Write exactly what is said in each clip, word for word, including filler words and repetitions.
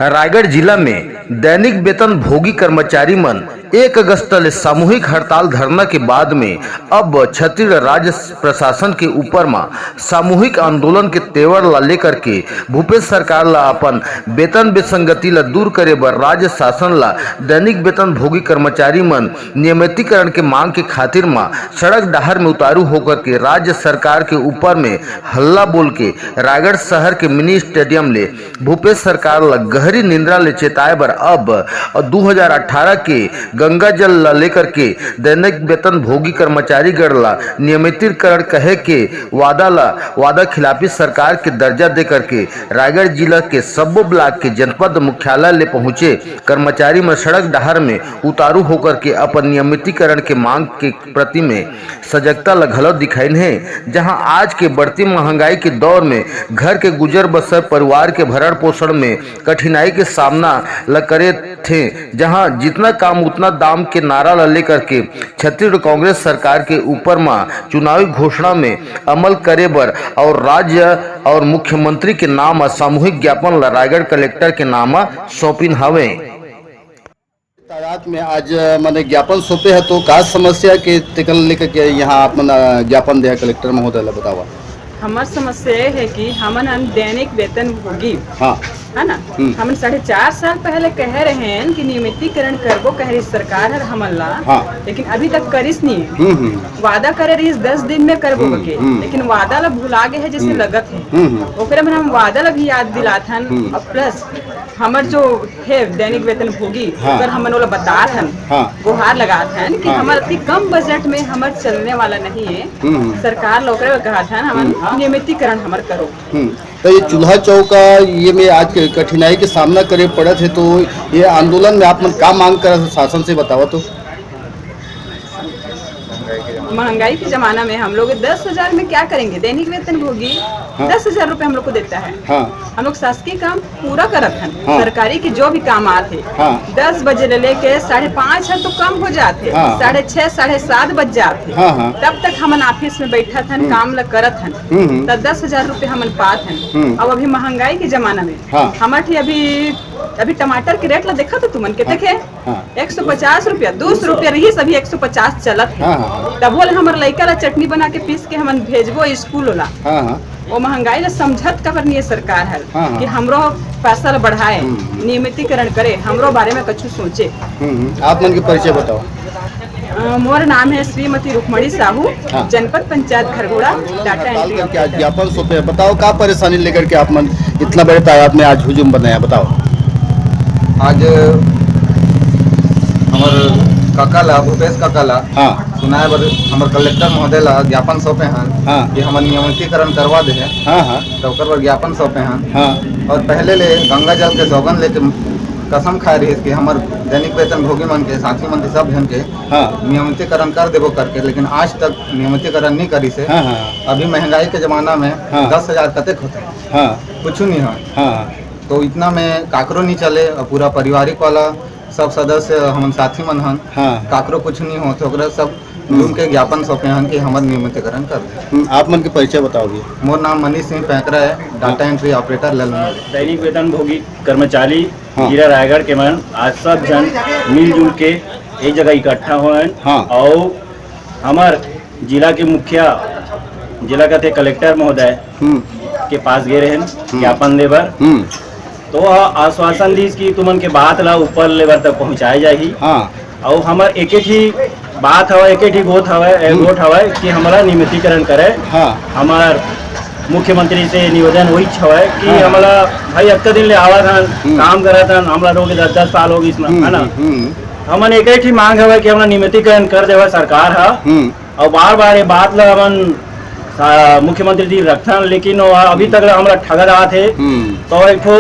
रायगढ़ जिला में दैनिक वेतन भोगी कर्मचारी मन एक अगस्त ले सामूहिक हड़ताल धरना के बाद में अब छत्तीसगढ़ राज्य प्रशासन के ऊपर म सामूहिक आंदोलन के तेवर ला लेकर के भूपेश सरकार ला अपन वेतन विसंगति ला दूर करे बर राज्य शासन ला दैनिक वेतन भोगी कर्मचारी मन नियमितीकरण के मांग के खातिर म सड़क डहार में उतारू होकर के राज्य सरकार के ऊपर में हल्ला बोल के रायगढ़ शहर के मिनी स्टेडियम ले भूपेश सरकार ल गहरी निंद्रा ले चेताए बर अब दू हजार अठारह के गंगा जल ल लेकर के दैनिक वेतन भोगी कर्मचारी गण ल नियमितीकरण कहे के वादा ल वादा खिलाफी सरकार के दर्जा दे करके रायगढ़ जिला के सब्बो ब्लॉक के जनपद मुख्यालय ले पहुंचे कर्मचारी मन सड़क डहार में उतारू होकर के अपन नियमितीकरण के मांग के प्रति में सजगता ल घलो दिखाइन हे, जहां आज के बढ़ती महंगाई के दौर में घर के गुजर बसर, परिवार के भरण पोषण में कठिनाई के सामना ल करे थे, जहां जितना काम उतना दाम के नारा ल लेकर के छत्तीसगढ़ कांग्रेस सरकार के ऊपर म चुनावी घोषणा में अमल करे बर और राज्य और मुख्यमंत्री के नाम म सामूहिक ज्ञापन ल रायगढ़ कलेक्टर के नाम म सौंपिन हवे। तादाद में आज, अ, माने ज्ञापन सौंपे है, तो का समस्या के तेकर लेकर के यहाँ आप मन, अ, ज्ञापन दे है कलेक्टर महोदय ला, बतावा। हमर समस्या ये है कि हमन हन दैनिक वेतन भोगी, हाँ। है ना? हम्म। हमन साढ़े चार साल पहले कहे रहे हैं कि नियमितीकरण करबो कह रही सरकार हर हमन ला, हाँ। लेकिन अभी तक करिस नहीं है। हम्म, हम्म। वादा करे रहिस दस दिन में करबो हम्म, के, हम्म। लेकिन वादा ला भुला गए है जैसे हम्म। लगत है। हम्म, हम्म। ओकरे में हम वादा ला भी याद दिलात हन, हम्म। और प्लस हमर जो हे दैनिक वेतन भोगी, हाँ। ओकर हमन ओला बतात हन, हाँ। गुहार लगात हन कि हाँ। हमर अति कम बजट में हमर चलने वाला नहीं है। हम्म, हम्म। सरकार ला ओकरे बर कहत हन, हमन हम्म। नियमितीकरण हमर करो। हम्म। तो ये चूल्हा चौका, ये में आज के कठिनाई के सामना करे पड़त है, तो ये आंदोलन में आप मन का मांग करत है शासन से, बतावा तो। महंगाई के जमाना में हम लोग दस हजार में क्या करेंगे? दैनिक वेतन भोगी हाँ। दस हजार रुपए हम लोग को देता है। हाँ। हम लोग शासकीय काम पूरा करत हन। हाँ। सरकारी के जो भी काम आत हे, हाँ। दस बजे ले लेके साढ़े पाँच हर तो कम हो जात हे, हाँ। साढ़े छह, साढ़े सात बज जात हे। हाँ, हाँ। तब तक हमन ऑफिस में बैठत हन, हम्म। काम ल करत हन। हम्म, हम्म। त दस हजार रुपए हमन पात हन। हम्म। अब अभी महंगाई के जमाना में हाँ। हमर ठी अभी, अभी टमाटर के रेट ला देखत हो तुमन के, हाँ। देखे? हाँ। एक सौ पचास रुपया, दो सौ रुपया रहिस, अभी एक सौ पचास चलत हे। हाँ, हाँ, हाँ। तभो ले हमर लइका ला चटनी बना के पीस के हमन भेजबो स्कूल ओला। हाँ, हाँ। वो महंगाई ला समझत काबर नहीं है सरकार हर हाँ, हाँ। कि हमरो पैसा ला बढ़ाए, हम्म, हम्म। नियमितीकरण करे, हमरो बारे में कछु सोचे। हम्म, हम्म। आप मन के परिचय बताओ। अ, मोर नाम है श्रीमती रुक्मणी साहू, हाँ। जनपद पंचायत खरगोड़ा, data entry करके आज operator। ज्ञापन सौंपे, बताओ का परेशानी लेकर के आप मन इतना बड़े तादाद में आज हुजूम बनाया, बताओ। आज हमर काका ला, भूपेश काका ला, हाँ। सुनाए बर हमर कलेक्टर महोदय ला ज्ञापन सौंपे हन हाँ। कि हमर नियमितीकरण करवा दे हे, हाँ, हाँ। त ओकर बर ज्ञापन सौंपे हन। हाँ। और पहले ले गंगा जल के सौगंध लेके कसम खाए रहिस कि हमर दैनिक वेतन भोगी मन के, साथी मन के, सब झन के हाँ। नियमितीकरण कर देबो करके, लेकिन आज तक नियमितीकरण नहीं करिस हे। हाँ, हाँ। अभी महंगाई के जमाना में हाँ। दस हजार कतेक होथे? हाँ। कुछ नहीं होय। हाँ। तो इतना में काकरो नहीं चले, और पूरा पारिवारिक वाला सब सदस्य हमन साथी मन हन, हाँ। काकरो कुछ नहीं होत, ओकरा सब हम्म। मिल के ज्ञापन सौंपे हन कि हमर नियमितीकरण कर दे। हम्म, आप मन के परिचय बताओ भैया। मोर नाम मनीष सिंह पैकरा है, data हाँ। Entry operator ललमन। दैनिक वेतन भोगी कर्मचारी हाँ। जिला रायगढ़ के मन आज सब झन मिलजुल के एक जगह इकट्ठा होएन हाँ। अउ हमर जिला के मुखिया, जिला कथे कलेक्टर महोदय हम्म। के पास गे रहेन हम्म। ज्ञापन दे बर। हम्म। तो वह आश्वासन दीस कि तुमन के बात ला ऊपर level तक पहुँचाए जाही। हाँ। अउ हमर एके ठी बात हवय, एके ठी गोठ हवय, ए, हम्म। गोठ हवय कि हमला नियमितीकरण करे। हाँ। हमर मुख्यमंत्री से निवेदन वही हवय कि हाँ। हमला भाई अतका दिन ले आवत हन, हम्म। काम करत हन, हमला रोके दस, दस साल हो गिस ना, हम्म, है ना? हम्म, हम्म। हमन एके ठी मांग हवय कि हमला नियमितीकरण कर देवय सरकार ह। हम्म। अउ बार-बार ये बात ल हमन, आ, मुख्यमंत्री जी रखथन, लेकिन वो अभी तक ल हमला ठगत आत हे। हम्म। तो एक ठो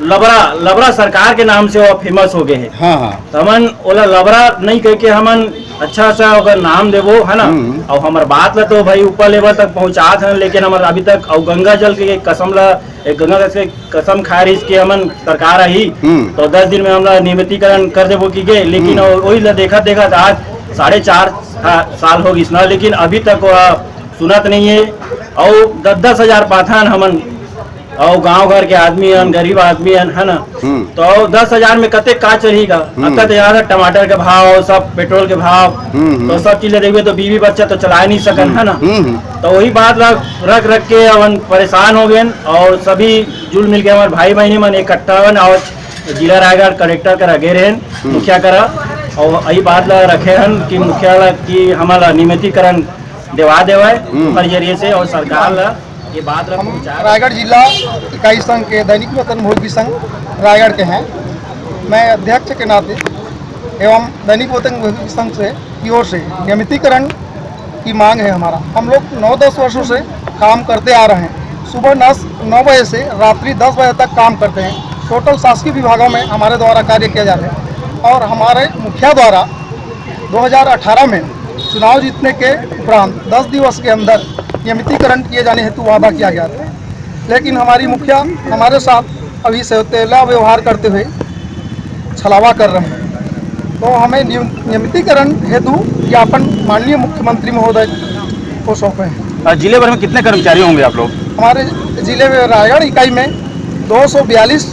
लबरा, लबरा सरकार के नाम से वो famous हो गए हे। हाँ, हाँ। तो हमन ओला लबरा नहीं कह के हमन अच्छा सा ओकर नाम देबो, है ना? हम्म। अउ हमर बात ल तो भाई ऊपर level तक पहुँचात हन, लेकिन हमर अभी तक अउ गंगा जल के कसम ल, एक गंगा जल के कसम खाए रहिस कि हमन सरकार आही, हम्म। तो दस दिन में हमला नियमितीकरण कर देबो कि गे, लेकिन हम्म। ओ-, ओही ला देखत, देखत आज साढ़े चार सा-, साल हो गिस ना, लेकिन अभी तक वो सुनत नहीं है। अउ दस दस हजार पाथन हमन अउ गांव घर के आदमी हन, गरीब आदमी हन, है ना? हम्म। तो दस हजार में कते का चलही का? हम्म। अतका तो ज्यादा टमाटर के भाव, सब पेट्रोल के भाव, हम्म, हम्म। तो सब चीज ले देखबे तो बीवी बच्चा तो चलाए नहीं सकन, हम्म, है ना? हम्म, हम्म। तो वही बात ला रख रख के अपन परेशान हो गए और सभी जुल मिल के हमारे भाई बहनी मन इकट्ठा होन और जिला रायगढ़ कलेक्टर कर आगे रहेन, हम्म। मुखिया करा, और यही बात ला रखे हन कि मुखिया ला कि हमारा नियमितीकरण देवा देवाए हम्म। ओकर जरिए से और सरकार ला ये बात ला हम पहुंचाए। रायगढ़ जिला इकाई संघ के दैनिक वेतन भोगी संघ रायगढ़ के हैं। मैं अध्यक्ष के नाते एवं दैनिक वेतन भोगी संघ से की ओर से नियमितीकरण की मांग है हमारा। हम लोग नौ दस वर्षों से काम करते आ रहे हैं। सुबह नौ नौ बजे से रात्रि दस बजे तक काम करते हैं। टोटल शासकीय विभागों में हमारे द्वारा कार्य किया जा रहा है और हमारे मुखिया द्वारा दो हज़ार अठारह में चुनाव जीतने के उपरांत दस दिवस के अंदर नियमितीकरण किए जाने हेतु वादा किया गया था, लेकिन हमारी मुखिया हमारे साथ अभी सौतेला व्यवहार करते हुए छलावा कर रहे हैं। तो हमें नियम-, नियमितीकरण हेतु ज्ञापन माननीय मुख्यमंत्री महोदय को सौंपे हैं। अ, जिले भर में कितने कर्मचारी होंगे आप लोग? हमारे जिले में रायगढ़ इकाई में दो सौ बयालीस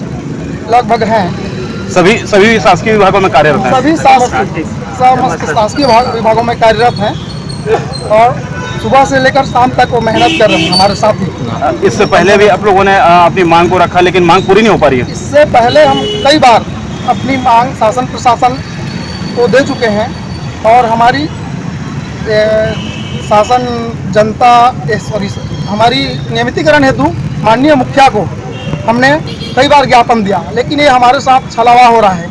लगभग हैं। सभी, सभी शासकीय विभागों में कार्यरत हैं? सभी शासकीय, समस्त शासकीय विभाग, विभागों में कार्यरत हैं और सुबह से लेकर शाम तक वो मेहनत कर रहे हैं हमारे साथ ही। अ, इससे पहले भी आप लोगों ने, अ, अपनी मांग को रखा, लेकिन मांग पूरी नहीं हो पा रही है। इससे पहले हम कई बार अपनी मांग शासन प्रशासन को दे चुके हैं और हमारी, ए, शासन जनता, ए, सॉरी, हमारी नियमितीकरण हेतु माननीय मुखिया को हमने कई बार ज्ञापन दिया, लेकिन ये हमारे साथ छलावा हो रहा है।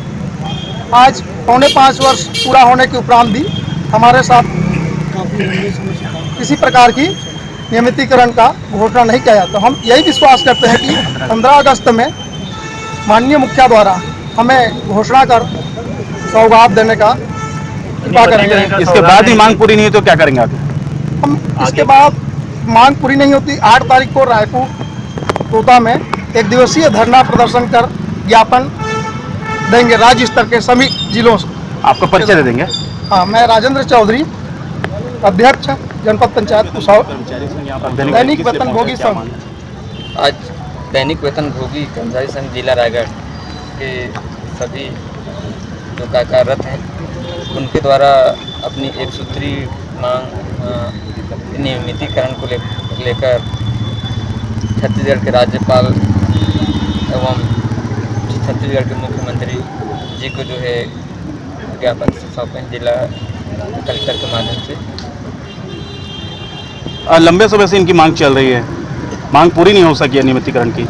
आज पौने पाँच वर्ष पूरा होने के उपरांत भी हमारे साथ किसी प्रकार की नियमितीकरण का घोषणा नहीं किया जाता। हम यही विश्वास करते हैं कि पन्द्रह अगस्त में माननीय मुखिया द्वारा हमें घोषणा कर सौगात देने का कृपा करेंगे। इसके बाद भी मांग पूरी नहीं हुई तो क्या करेंगे आगे? हम इसके बाद मांग पूरी नहीं होती, आठ तारीख को रायपुर कोटा में एक दिवसीय धरना प्रदर्शन कर ज्ञापन देंगे राज्य स्तर के सभी जिलों से। आपका परिचय दे देंगे। हाँ, मैं राजेंद्र चौधरी, अध्यक्ष जनपद पंचायत कुसावल, दैनिक वेतन भोगी संघ। आज दैनिक वेतन भोगी कर्मचारी संघ जिला रायगढ़ के सभी जो कार्यरत हैं, उनके द्वारा अपनी एक सूत्री मांग, अ, नियमितीकरण को ले-, लेकर छत्तीसगढ़ के राज्यपाल एवं छत्तीसगढ़ के मुख्यमंत्री जी को जो है ज्ञापन सौंपे हैं जिला कलेक्टर के माध्यम से। अ, लंबे समय से इनकी मांग चल रही है, मांग पूरी नहीं हो सकी है नियमितीकरण की।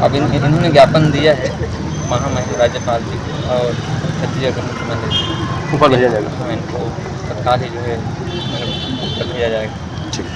अब इन, इन्होंने ज्ञापन दिया है महामहिम राज्यपाल जी को और छत्तीसगढ़ के मुख्यमंत्री जी को। ऊपर भेजा जाएगा। हाँ, इनको तत्काल ही जो है मतलब ऊपर भेजा जाएगा। ठीक।